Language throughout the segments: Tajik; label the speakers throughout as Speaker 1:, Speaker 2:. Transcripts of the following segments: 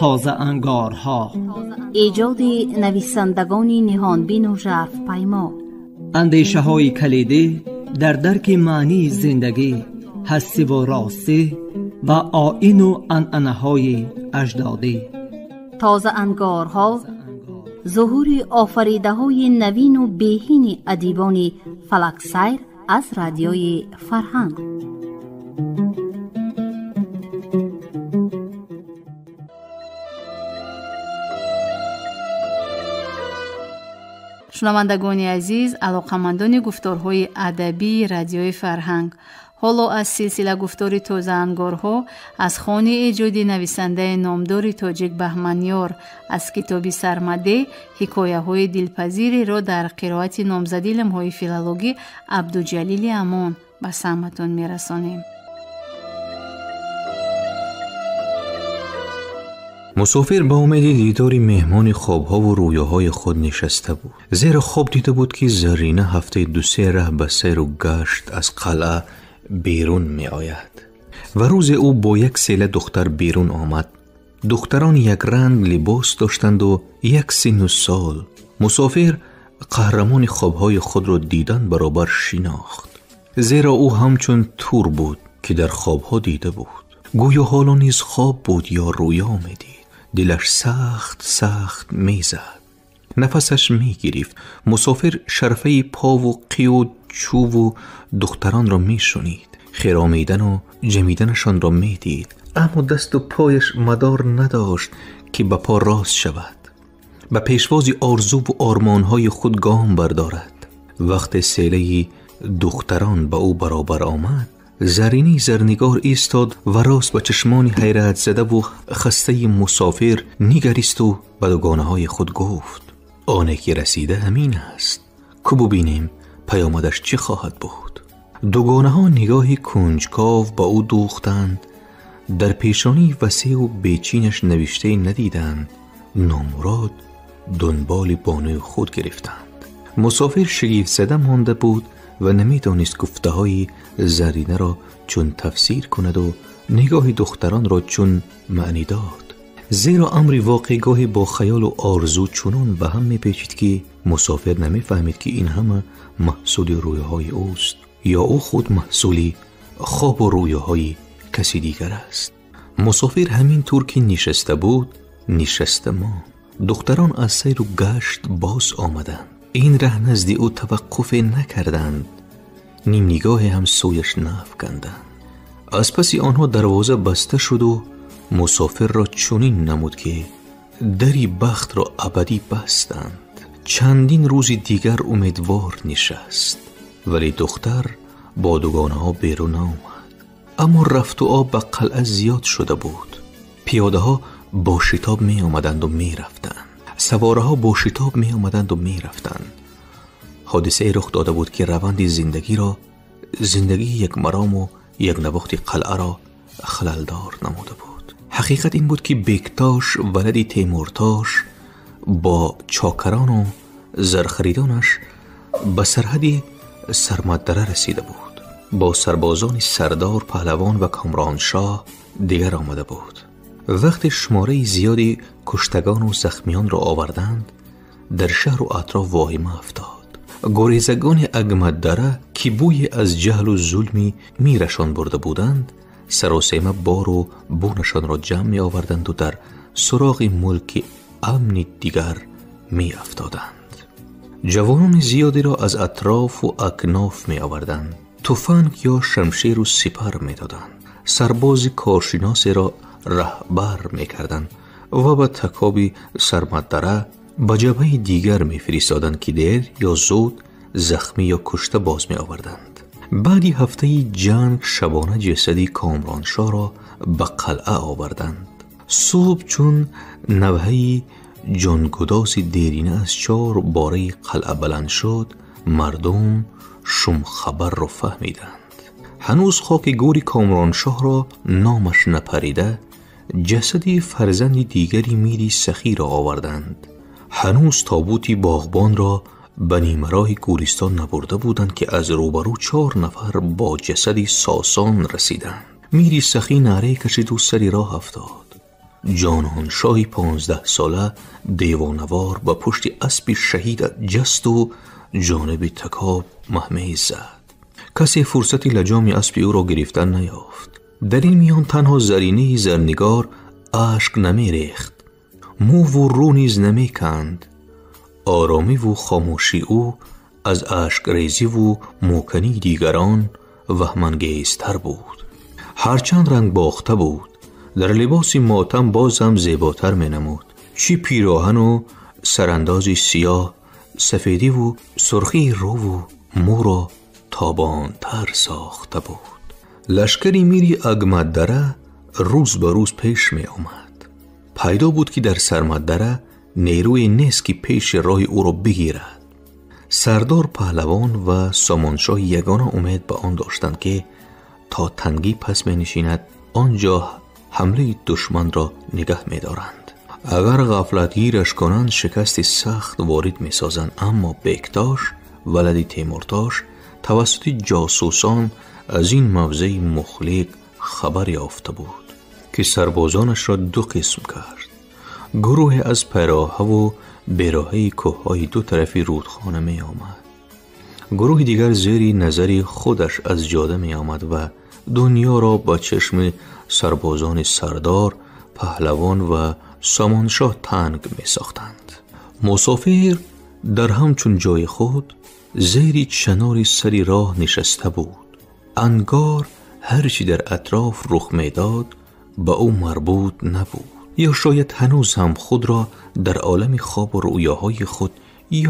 Speaker 1: Тозаангорҳо,
Speaker 2: эҷоди нависандагони ниҳонбину жарфпаймо,
Speaker 1: андешаҳои калидӣ дар дарки маънии зиндагӣ, ҳастиву ростӣ ва оину анъанаҳои аҷдодӣ.
Speaker 2: Тозаангорҳо зуҳури офаридаҳои навину беҳини адибони фалаксайр аз Радиои Фарҳанг.
Speaker 3: Шунавандагони азиз, алоқамандони гуфторҳои адабии Радиои Фарҳанг, ҳоло аз силсила гуфтори тозаангорҳо аз хони эҷоди нависандаи номдори тоҷик Баҳманёр аз китоби Сармаде ҳикояҳои дилпазиреро дар қироати номзади илмҳои филологӣ Абдуҷалили Амон ба самъатон мерасонем.
Speaker 4: Мусофир ба умеди дидори меҳмони хобҳову рӯёҳои худ нишаста буд, зеро хоб дида буд, ки Заррина ҳафтаи дусе раҳ ба сайру гашт аз қалъа берун меояд. Ва рӯзе ӯ бо як села духтар берун омад. Духтарон якранг либос доштанду як синну сол. Мусофир қаҳрамони хобҳои худро дидан баробар шинохт, зеро ӯ ҳамчун тур буд, ки дар хобҳо дида буд. Гӯё ҳоло низ хоб буд ё рӯё медид. Дилаш сахт сахт мезад, нафасаш мегирифт. Мусофир шарфаи пову қию чӯву духтаронро мешунид, хиромидану ҷамиданашонро медид, аммо дасту пояш мадор надошт, ки ба по рост шавад, ба пешвози орзуву ормонҳои худ гом бардорад. Вақте селаи духтарон ба ӯ баробар омад, Заррини зарнигор истод ва рост ба чашмони ҳайратзадаву хастаи мусофир нигаристу ба дугонаҳои худ гуфт: оне ки расида ҳамин аст, ку бубинем паёмадаш чӣ хоҳад буд. Дугонаҳо нигоҳи кунҷков ба ӯ дӯхтанд, дар пешонии васеъу бечинаш навиштае надиданд. Номурод дунболи бонуи худ гирифтанд. Мусофир шигифтзада монда буд ва намедонист гуфтаҳои Зарринаро чун тафсир кунаду нигоҳи духтаронро чун маънӣ дод, зеро амри воқеъгоҳе бо хаёлу орзу чунон ба ҳам мепечид, ки мусофир намефаҳмид, ки ин ҳама маҳсули рӯёҳои ӯст ё ӯ худ маҳсули хобу рӯёҳои каси дигар аст. Мусофир ҳамин тур ки нишаста буд, нишаста монд. Духтарон аз сайру гашт боз омаданд. Ин раҳ назди ӯ таваққуфе накарданд, нимнигоҳе ҳам сӯяш нафканданд. Аз паси онҳо дарвоза баста шуду мусофирро чунин намуд, ки дари бахтро абадӣ бастанд. Чандин рӯзи дигар умедвор нишаст, вале духтар бо дугонаҳо берун наомад. Аммо рафту об ба қалъа зиёд шуда буд. Пиёдаҳо бо шитоб меомаданду мерафтанд, савораҳо бо шитоб меомаданду мерафтанд. Ҳодисае рух дода буд, ки раванди зиндагиро, зиндагии якмарому якнавохти қалъаро халалдор намуда буд. Ҳақиқат ин буд, ки Бектош валади Темуртош бо чокарону зархаридонаш ба сарҳади Сармаддара расида буд. Бо сарбозони сардор Паҳлавон ва Комроншоҳ дигар омада буд. Вақте шумораи зиёди куштагону захмиёнро оварданд, дар шаҳру атроф воҳима афтод. Гурезагони Агмаддара, ки бӯе аз ҷаҳлу зулми мирашон бурда буданд, саросема бору бунашонро ҷамъ меоварданду дар суроғи мулки амни дигар меафтоданд. Ҷавонони зиёдеро аз атрофу акноф меоварданд, туфанг ё шамшеру сипар медоданд, сарбози коршиносеро раҳбар мекарданд ва ба такоби Сармаддара ба ҷабҳаи дигар мефиристоданд, ки дер ё зуд захмӣ ё кушта боз меоварданд. Баъди ҳафтаи ҷанг шабона ҷасади Комроншоҳро ба қалъа оварданд. Субҳ чун навҳаи ҷонгудози дерина аз чор бораи қалъа баланд шуд, мардум шумхабарро фаҳмиданд. Ҳанӯз хоки гӯри Комроншоҳро номаш напарида, ҷасади фарзанди дигари мири сахиро оварданд. Ҳанӯз тобути боғбонро ба нимароҳи гӯристон набурда буданд, ки аз рӯбарӯ чор нафар бо ҷасади Сосон расиданд. Мири сахӣ наъре кашиду сари роҳ афтод. Ҷононшоҳи 15-сола девонавор ба пушти аспи шаҳид ҷасту ҷониби Такоб маҳмез зад. Касе фурсати лаҷоми аспи ӯро гирифтан наёфт. Дар ин миён танҳо Заринаи Зарнигор ашк намерехт, мӯву рӯ низ намеканд. Оромиву хомӯшии ӯ аз ашкрезиву мӯкании дигарон ваҳмангезтар буд. Ҳарчанд ранг бохта буд, дар либоси мотам боз ҳам зеботар менамуд. Чӣ пироҳану сарандози сиёҳ, сафедиву сурхии рӯву мӯро тобонтар сохта буд. Лашкари мири Агмаддара рӯз ба рӯз пеш меомад. Пайдо буд, ки дар Сармаддара нерӯе нест, ки пеши роҳи ӯро бигирад. Сардор Паҳлавон ва Сомоншоҳи ягона умед ба он доштанд, ки то тангӣ пас менишинад, он ҷо ҳамлаи душманро нигаҳ медоранд. Агар ғафлатгираш кунанд, шикасти сахт ворид месозанд. Аммо Бектош валади Темуртош тавассути ҷосусон аз ин мавзеи мухлиқ хабар ёфта буд, ки сарбозонашро ду қисм кард. Гурӯҳе аз пайроҳаву бероҳаи кӯҳҳои ду тарафи рӯдхона меомад. Гурӯҳи дигар зери назари худаш аз ҷода меомад ва дунёро ба чашми сарбозони Сардор Паҳлавон ва Сомоншоҳ танг месохтанд. Мусофир дар ҳамчун ҷои худ зери чанори сари роҳ нишаста буд. Ангор ҳар чӣ дар атроф рух медод, ба ӯ марбут набуд, ё шояд ҳанӯз ҳам худро дар олами хобу рӯёҳои худ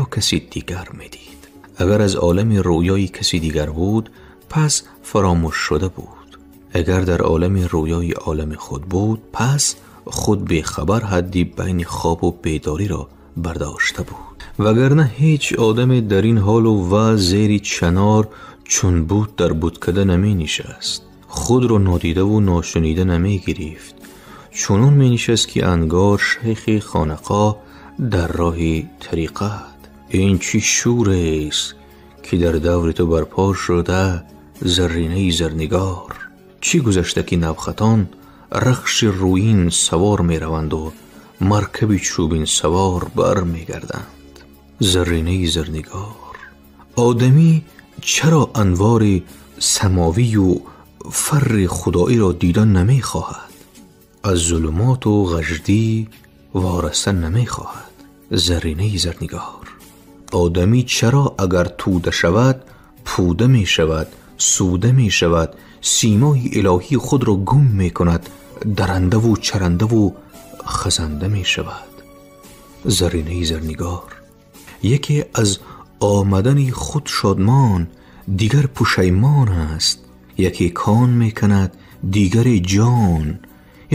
Speaker 4: ё каси дигар медид. Агар аз олами рӯёи каси дигар буд, пас фаромӯш шуда буд. Агар дар олами рӯёи олами худ буд, пас худ бехабар ҳадди байни хобу бедориро бардошта буд. Вагарна ҳеҷ одаме дар ин ҳолу вазъ зери чанор чун буд дар будкада наменишаст, худро нодидаву ношунида намегирифт. Чунон менишаст, ки ангор шайхи хонақоҳ дар роҳи тариқат. Ин чӣ шӯрест, ки дар даври ту барпо шуда, Заринаи Зарнигор? Чӣ гузашта, ки навхатон рахши рӯин савор мераванду маркаби чӯбин савор бармегарданд? Заринаи Зарнигор, одамӣ чаро анвори самовию фарри худоиро дидан намехоҳад? Аз зулумоту ғаждӣ вораста намехоҳад? Заринаи Зарнигор, одамӣ чаро агар тӯда шавад, пӯда мешавад, сӯда мешавад, симои илоҳии худро гум мекунад, дарандаву чарандаву хазанда мешавад? Заринаи Зарнигор, яке аз омадани худ шодмон, дигар пушаймон аст. Яке кон мекунад, дигаре ҷон,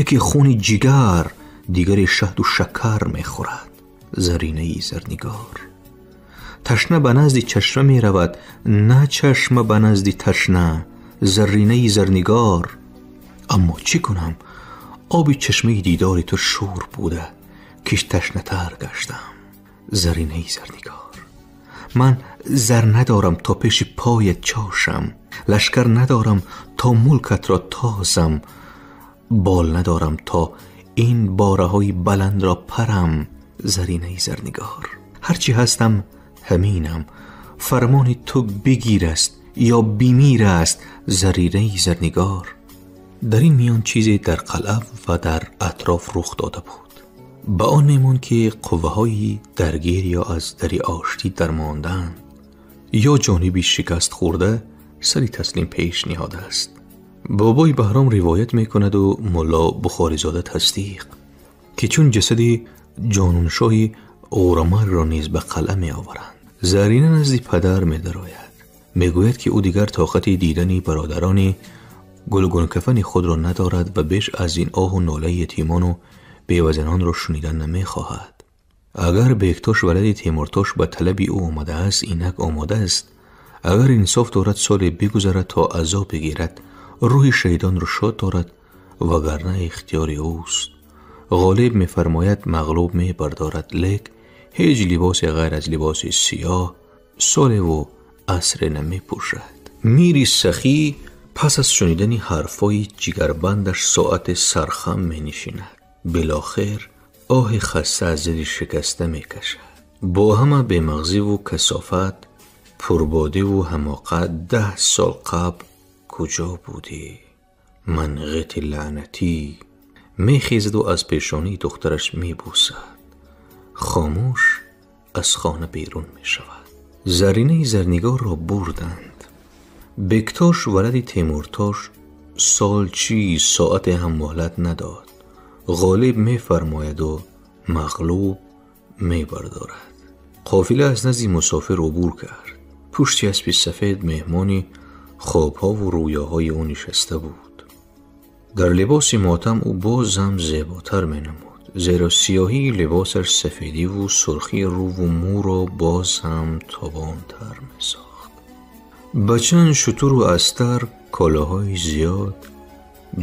Speaker 4: яке хуни ҷигар, дигаре шаҳду шакар мехӯрад. Заринаи Зарнигор, ташна ба назди чашма меравад, на чашма ба назди ташна. Заринаи Зарнигор, аммо чӣ кунам? Оби чашмаи дидори ту шӯр буда, ки ташнатар гаштам. Заринаи Зарнигор, ман зар надорам то пеши поят чошам, лашкар надорам то мулкатро тозам, бол надорам то ин бораҳои баландро парам. Заринаи Зарнигор, ҳарчи ҳастам ҳаминам, фармони ту бигир аст ё бимир аст. Заринаи Зарнигор. Дар ин миён чизе дар қалъа ва дар атроф рух дода буд. Ба он мемонд, ки қувваҳои даргир ё аз дари оштӣ дармонданд, ё ҷониби шикаст хӯрда сари таслим пеш ниҳодааст. Бобои Баҳром ривоят мекунаду Мулло Бухоризода тасдиқ, ки чун ҷасади ҷонуншоҳи ғурамарро низ ба қалъа меоваранд, Зарина назди падар медарояд. Мегӯяд, ки ӯ дигар тоқати дидани бародарони гулгункафани худро надорад ва беш аз ин оҳу нолаи ятимону бевазанонро шунидан намехоҳад. Агар Бектош валади Темуртош ба талаби ӯ омадааст, инак омодааст. Агар инсоф дорад, соле бигузарад то азоб бигирад, рӯҳи шаҳидонро шод дорад, вагарна ихтиёри ӯст. Ғолиб мефармояд, мағлуб мебардорад, лек ҳеҷ либосе ғайр аз либоси сиёҳ солеву асре намепӯшад. Мири сахӣ пас аз шунидани ҳарфҳои ҷигарбандаш соате сархам менишинад. Билохир оҳи хаста аз дили шикаста мекашад. Бо ҳама бемағзиву касофат, пурбодиву ҳамоқат 10 сол қабл куҷо будӣ? Манғити лаънатӣ! Мехезаду аз пешонии духтараш мебӯсад. Хомӯш аз хона берун мешавад. Заринаи Зарнигорро бурданд. Бектош валади Темуртош сол чӣ соате ҳам муҳлат надод. Ғолиб мефармояду мағлуб мебардорад. Қофила аз назди мусофир убур кард. Пушти аспи сафед меҳмони хобҳову рӯёҳои ӯ нишаста буд. Дар либоси мотам ӯ боз ҳам зеботар менамуд, зеро сиёҳии либосаш сафедиву сурхии рӯву мӯро боз ҳам тобонтар месохт. Ба чанд шутуру астар колоҳои зиёд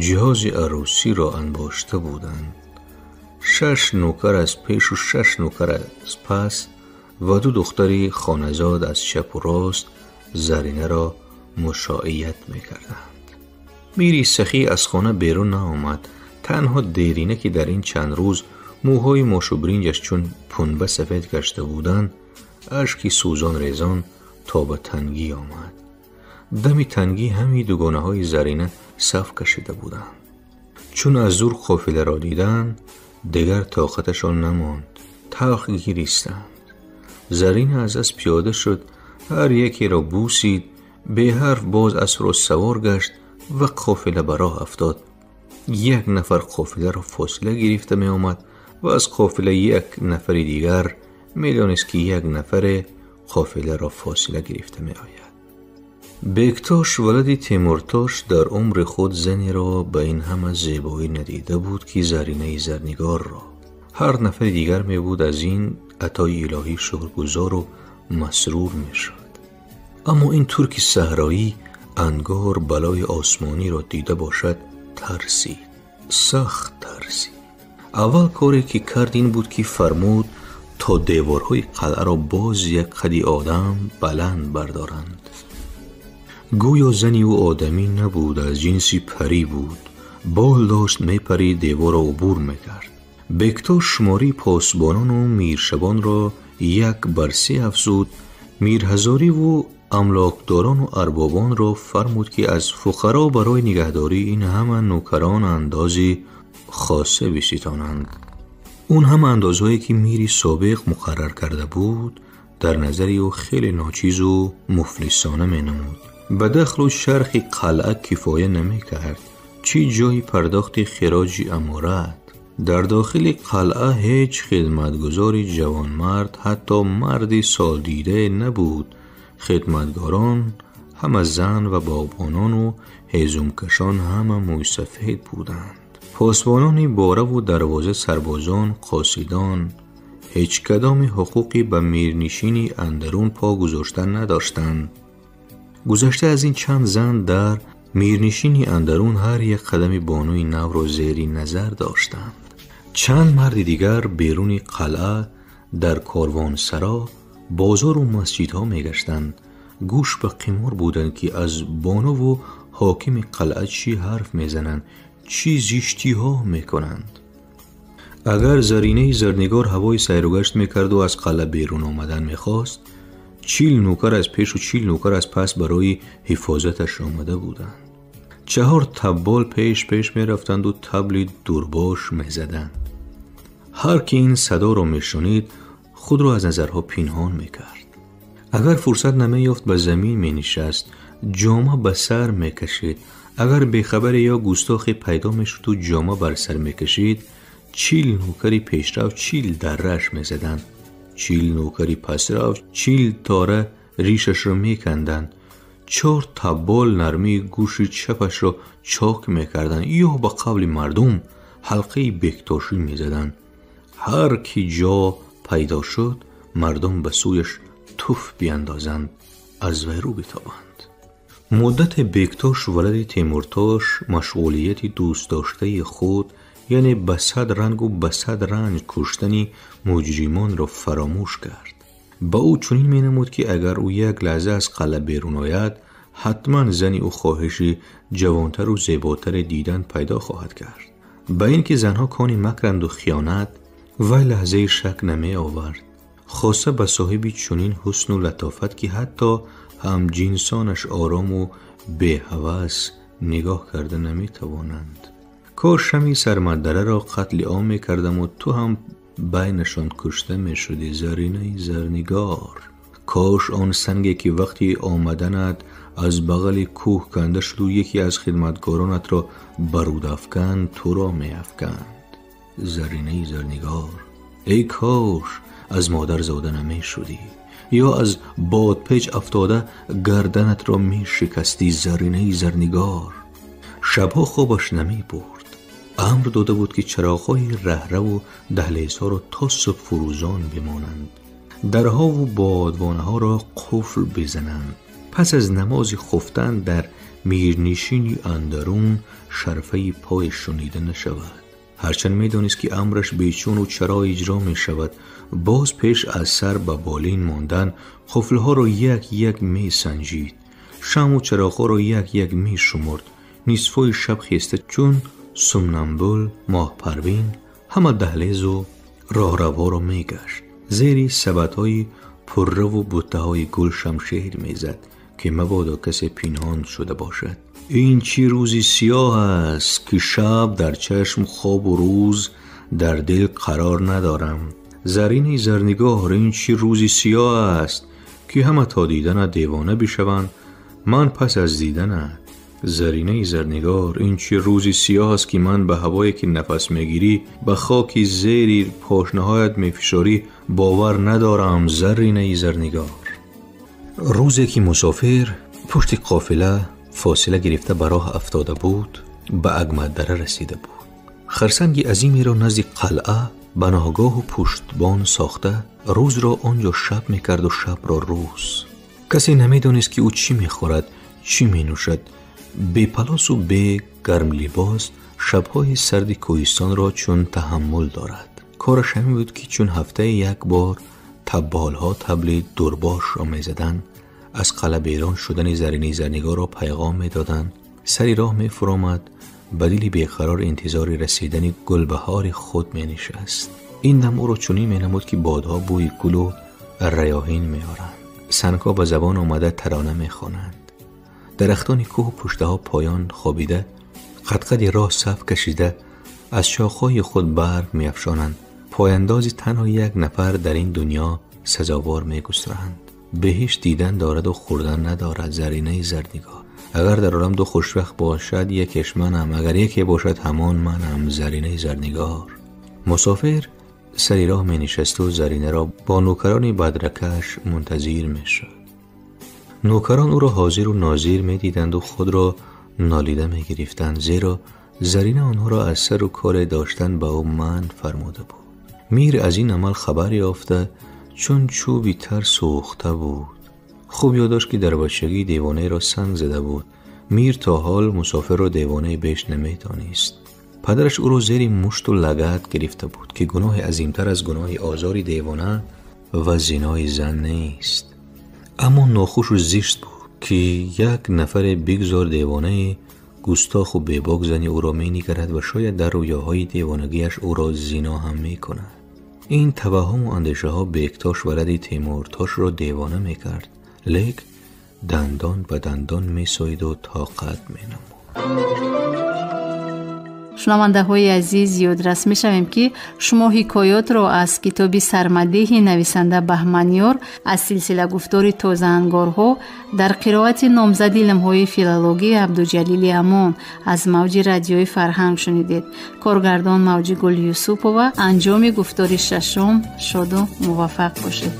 Speaker 4: ҷиҳози арӯсиро анбошта буданд. 6 нукар аз пешу 6 нукар аз пас ва 2 духтари хоназод аз чапу рост Заринаро мушоият мекарданд. Мири Сахӣ аз хона берун наомад. Танҳо Дерина, ки дар ин чанд рӯз мӯҳои мошу биринҷаш чун пунба сафед гашта буданд, ашки сӯзон резон то ба тангӣ омад. Дами тангӣ ҳами дугонаҳои Зарина саф кашида буданд. Чун аз дур қофиларо диданд, дигар тоқаташон намонд, талх гиристанд. Зарина аз асп пиёда шуд, ҳар якеро бӯсид, беҳарф боз аспро савор гашт ва қофила ба роҳ афтод. Як нафар қофиларо фосила гирифта меомад ва аз қофила як нафари дигар медонист, ки як нафаре қофиларо фосила гирифта меояд. Бектош валади Темуртош дар умри худ занеро ба ин ҳама зебоӣ надида буд, ки Заринаи Зарнигорро. Ҳар нафари дигар мебуд, аз ин атои илоҳӣ шукргузору масрур мешуд. Аммо ин турки саҳроӣ ангор балои осмониро дида бошад, тарсид, сахт тарсид. Аввал коре ки кард ин буд, ки фармуд то деворҳои қалъаро боз як қади одам баланд бардоранд. Гӯё зани ӯ одамӣ набуд, аз ҷинси парӣ буд. Бол дошт, мепарид, деворро убур мекард. Бектош шумории посбонону миршабонро 1 бар 3 афзуд. Мирҳазориву амлокдорону арбобонро фармуд, ки аз фуқаро барои нигаҳдории ин ҳама нукарон андози хоса биситонанд. Он ҳама андозҳое, ки мири собиқ муқаррар карда буд, дар назари ӯ хеле ночизу муфлисона менамуд. Ба дахлу шархи қалъа кифоя намекард, чӣ ҷои пардохти хироҷи аморат. Дар дохили қалъа ҳеҷ хидматгузори ҷавонмард, ҳатто марди солдидае набуд. Хидматгорон ҳама зан ва боғбонону ҳезумкашон ҳама мӯйсафед буданд. Посбонони бораву дарвоза, сарбозон, қосидон ҳеҷ кадоми ҳуқуқи ба мирнишини андарун по гузоштан надоштанд. Гузашта аз ин чанд зан дар мирнишини андарун ҳар як қадами бонуи навро зери назар доштанд. Чанд марди дигар беруни қалъа дар корвонсаро, бозору масҷидҳо мегаштанд. Гӯш ба қимор буданд, ки аз бонуву ҳокими қалъа чӣ ҳарф мезананд, чӣ зиштиҳо мекунанд. Агар Заринаи Зарнигор ҳавои сайругашт мекарду аз қалъа берун омадан мехост, 40 нукар аз пешу 40 нукар аз пас барои ҳифозаташ омада буданд. 4 таббол пеш пеш мерафтанду табли дурбош мезаданд. Ҳар ки ин садоро мешунид, худро аз назарҳо пинҳон мекард. Агар фурсат намеёфт, ба замин менишаст, ҷома ба сар мекашид. Агар бехабаре ё густохе пайдо мешуду ҷома бар сар мекашид, 40 нукари пешрав 40 даррааш мезаданд, 40 нукари пасрав 40 тора ришашро меканданд, 4 таббол нармии гӯши чапашро чок мекарданд ё ба қавли мардум ҳалқаи бектошӣ мезаданд. Ҳар ки ҷо пайдо шуд, мардум ба сӯяш туф биандозанд, аз вай рӯ битобанд. Муддате Бектош валади Темуртош машғулияти дӯстдоштаи худ, яъне ба 100 рангу ба 100 ранҷ куштани муҷримонро фаромӯш кард. Ба ӯ чунин менамуд, ки агар ӯ як лаҳза аз қалъа берун ояд, ҳатман зани ӯ хоҳиши ҷавонтару зеботаре дидан пайдо хоҳад кард. Ба ин ки занҳо кони макранд-у хиёнат, вай лаҳзаи шак намеовард, хоса ба соҳиби чунин ҳусну латофат, ки ҳатто ҳамҷинсонаш орому беҳавас нигоҳ карда наметавонанд. Кош шами Сармаддараро қатли ом мекардаму ту ҳам байнашон кушта мешудӣ, Заринаи Зарнигор. Кош он санге ки вақти омаданат аз бағали кӯҳ канда шуду яке аз хидматгоронатро ба руд афканд, туро меафканд, Заринаи Зарнигор. Эй кош аз модар зода намешудӣ ё аз бодпеч афтода гарданатро мешикастӣ, Заринаи Зарнигор. Шабҳо хобаш намебурд. Амр дода буд, ки чароғҳои раҳраву даҳлезҳоро то субҳ фурӯзон бимонанд, дарҳову бодвонаҳоро қуфл бизананд. Пас аз намози хуфтан дар мирнишини андарун шарфаи пой шунида нашавад. Ҳарчанд медонист, ки амраш бечуну чаро иҷро мешавад, боз пеш аз сар ба болин мондан қуфлҳоро як як месанҷид, шамъу чароғҳоро як як мешумурд. Нисфои шаб хеста, чун сумнамбул, моҳпарвин ҳама даҳлезу роҳравҳоро мегашт. Зери сабадҳои пурраву буттаҳои гул шамшер мезад, ки мабодо касе пинҳон шуда бошад. Ин чӣ рӯзи сиёҳ аст, ки шаб дар чашм хобу рӯз дар дил қарор надорам. Заринаи Зарнигор, ин чӣ рӯзи сиёҳ аст, ки ҳама то диданат девона бишаванд, ман пас аз диданат. Заринаи Зарнигор, ин чӣ рӯзи сиёҳ аст, ки ман ба ҳавое ки нафас мегирӣ, ба хоки зери пошнаҳоят мефишорӣ, бовар надорам, Заринаи Зарнигор. Рӯзе ки мусофир пушти қофила фосила гирифта ба роҳ афтода буд, ба Агмаддара расида буд. Харсанги азимеро назди қалъа паноҳгоҳу пуштбон сохта, рӯзро он ҷо шаб мекарду шабро рӯз. Касе намедонист, ки ӯ чӣ мехӯрад, чӣ менӯшад. Бепалосу бе гармлибос шабҳои сарди кӯҳистонро чун таҳаммул дорад. Кораш ҳамин буд, ки чун ҳафтае як бор табболҳо табли дурбошро мезаданд, аз қалъа берон шудани Заринаи Зарнигорро пайғом медоданд, сари роҳ мефуромад, ба дили беқарор интизори расидани гулбаҳори худ менишаст. Ин дам ӯро чунин менамуд, ки бодҳо бӯи гулу раёҳин меоранд, сангҳо ба забон омада тарона мехонанд, дарахтони кӯҳу пуштаҳо поён хобида, қадқади роҳ саф кашида, аз шохҳои худ барг меафшонанд, пояндози танҳо як нафар дар ин дунё сазовор мегустаранд. Беҳишт дидан дораду хӯрдан надорад, Заринаи Зарнигор. Агар дар олам ду хушбахт бошад, якеш манам, агар яке бошад, ҳамон манам, Заринаи Зарнигор. Мусофир сари роҳ менишасту Заринаро бо нӯкарони бадракаш мунтазир мешуд. Нӯкарон ӯро ҳозиру нозир медиданду худро нолида мегирифтанд, зеро Зарина онҳоро аз сару коре доштан ба ӯ манъ фармуда буд. Мир аз ин амал хабар ёфта, чун чӯби тар сӯхта буд. Хуб ёд дошт, ки дар бачагӣ девонаеро санг зада буд. Мир то ҳол мусофирро девонаи беш наметонист. Падараш ӯро зери мушту лагат гирифта буд, ки гуноҳи азимтар аз гуноҳи озори девона ва зинои зан нест. Аммо нохушу зишт буд, ки як нафаре бигзор девонаи густоху бебок зани ӯро менигарад ва шояд дар рӯёҳои девонагиаш ӯро зино ҳам мекунад. Ин таваҳҳуму андешаҳо Бектош валади Темуртошро девона мекард, лек дандон ба дандон месоиду тоқат менамуд.
Speaker 3: Шунавандаҳои азиз, ёдрас мешавем, ки шумо ҳикоётро аз китоби Сармадеҳи нависанда Баҳманёр аз силсила гуфтори Тозаангорҳо дар қироати номзади илмҳои филологӣ Абдуҷалили Амон аз мавҷи радиои Фарҳанг шунидед. Коргардон Мавҷигул Юсупова. Анҷоми гуфтори шашум. Шоду муваффақ бошед.